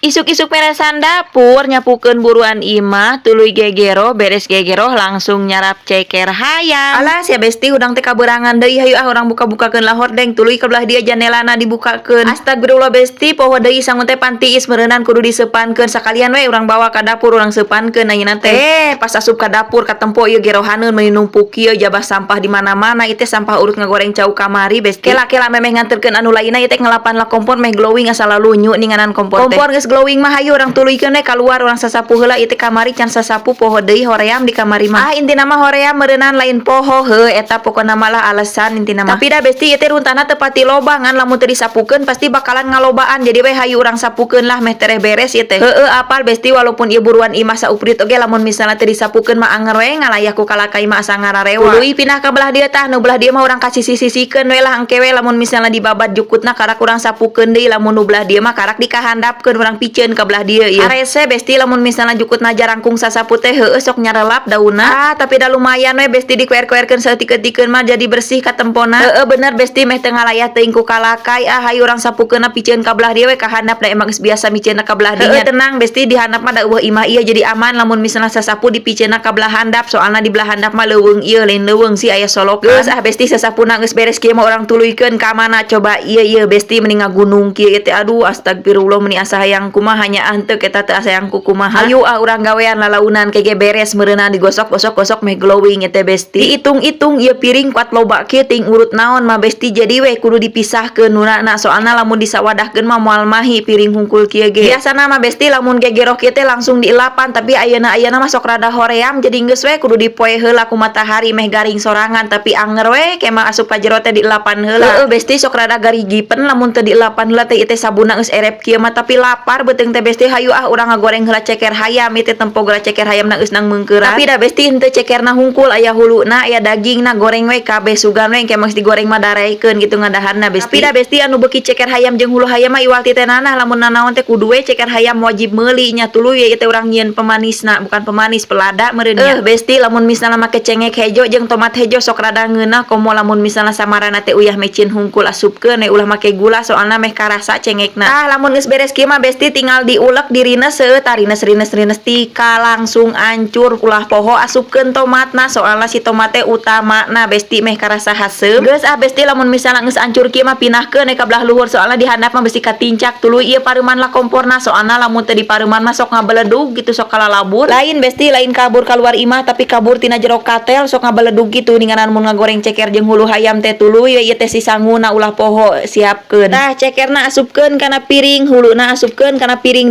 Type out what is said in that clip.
Isuk-isuk meresan dapur, nyapukeun buruan imah, tuluy gegero, beres gegero langsung nyarap ceker hayam. Alah sia, Besti, hudang teh kabeurangan deui. Hayu ah, urang buka-bukakeun lah hordeng, tuluy ke belah dieu janelana dibukakeun. Astagfirullah, Besti, poho deui sangu teh pan tiis meureunan, kudu diseupankeun. Sakalian we urang bawa ka dapur, urang seupankeun ayeuna teh. Eh, pas asup ka dapur katempo ieu gerohaneun meuni numpuk kieu, jabah sampah di mana-mana. Ieu teh sampah urut ngagoreng cau kamari, Besti. Kela-kela memeh nganterkeun anu lainna, ieu teh ngelapan lah kompor meh glowing, asa lalunyu ninganan kompor teh. Kompor geus glowing mah, hayu urang tuluykeun we kaluar, urang sasapu heula ieu teh kamari can sasapu, poho deui hoream di kamari mah. Ah, intina mah hoream meureunan, lain poho heuh eta, pokona mah lah alasan intina mah. Tapi da, Besti, ieu teh runtahna teu pati loba, ngan lamun teu disapukeun pasti bakalan ngalobaan, jadi we hayu urang sapukeun lah meh tereh beres ieu teh. Heueuh, apal, Besti, walaupun ieu buruan imah sauprit oge, lamun misalnya teu disapukeun mah anger we ngalayah ku kalakai mah, asa ngararewa. Tuluy pindah ka belah dieu tah, nu belah dieu mah urang kasih sisi-sisikeun we lah, engke we lamun misalnya dibabat jukutna karak urang sapukeun deui, lamun nu belah dieu mah karak dikahandapkeun, urang piceun ka belah dieu ieu. Arese, Besti, lamun misalnya jukutna jarangkung sasapu teh heueuh sok nyarelap daunna. Ah, tapi da lumayan we, Besti, dikuer-kuerkeun saeutik-eutikeun mah jadi bersih katempona. Heueuh bener, Besti, meh teu ngalayah teuing ku kalakai. Ah, hayu urang sapukeunna piceun ka belah dieu we, kahandap, da emang geus biasa miceunna ka belah dinya. Heueuh tenang, Besti, di handap mah da euweuh imah ieu, jadi aman lamun misalnya sasapu dipiceunna ka belah handap, soalna di belah handap mah leuweung ieu, lain leuweung sih, aya solokan. Geus ah, Besti, sasapuna geus beres kieu mah urang tuluykeun ka mana coba ieu? Ieu, Besti, meni ngagunung kieu ieu teh. Aduh, astagfirullah, meni asa hayang kumaha nya, henteu eta teh asa hayang kukumaha. Hayu ah, urang gawean lalaunan kege beres meureunna, digosok gosok gosok meh glowing ieu teh, Besti. Dihitung-hitung ieu piring kuat loba kieu ting urut naon mah, Besti, jadi we kudu dipisahkeun nunana, soalna lamun disawadahkeun mah moal mahi piring hungkul kieu ge. Biasana mah, Besti, lamun gegero kieu teh langsung dielapan, tapi ayeuna ayeuna mah sok rada hoream, jadi geus we kudu dipoe heula ku matahari meh garing sorangan, tapi anger we kemah asup ka jero teh dielapan heula. Heueuh, Besti, sok rada garigipen lamun teu dielapan heula teh ieu teh sabuna geus erep kieu mah, tapi lapar beuteung teh, Besti. Hayu ah, urang ngagoreng heula ceker hayam ieu teh, tempo geura ceker hayamna geus nang meungkeuran. Tapi da, Besti, henteu cekerna hungkul, aya huluna, aya dagingna, goreng we kabeh sugan we engke mah geus digoreng mah daraekeun gitu ngadaharna, Besti. Tapi da, Besti, anu beuki ceker hayam jeung hulu hayam mah iwal ti teh nanah, lamun nanaon teh kudu we ceker hayam wajib meuli nya. Tuluy ieu teh urang nyieun pemanisna, bukan pemanis, pelada meureun nya. Eh, Besti, lamun misalna make cengek hejo jeung tomat hejo sok rada ngeunah, komo lamun misalna samarana teh uyah mecin hungkul asupkeun we, ulah make gula soalna meh karasa cengekna. Ah, lamun geus beres kieu mah, Besti, tinggal diulek, dirines heueuh tah, rines rines rines tika langsung ancur. Ulah poho asupkeun tomatna, soalna si tomat teh utamana, Besti, meh karasa haseum. Geus ah, Besti, lamun misalna geus ancur kieu mah pindahkeun we ka belah luhur, soalna di handap mah bisi katincak. Tuluy ieu pareuman lah komporna, soalna lamun teu dipareuman mah sok ngabeledug gitu, sok kalalabur. Lain, Besti, lain kabur keluar imah, tapi kabur tina jero katel, sok ngabeledug gitu ninganan mun ngagoreng ceker jeung hulu hayam teh. Tuluy ieu teh si sanguna ulah poho siapkeun. Tah, cekerna asupkeun kana piring, huluna asupkeun kana piring.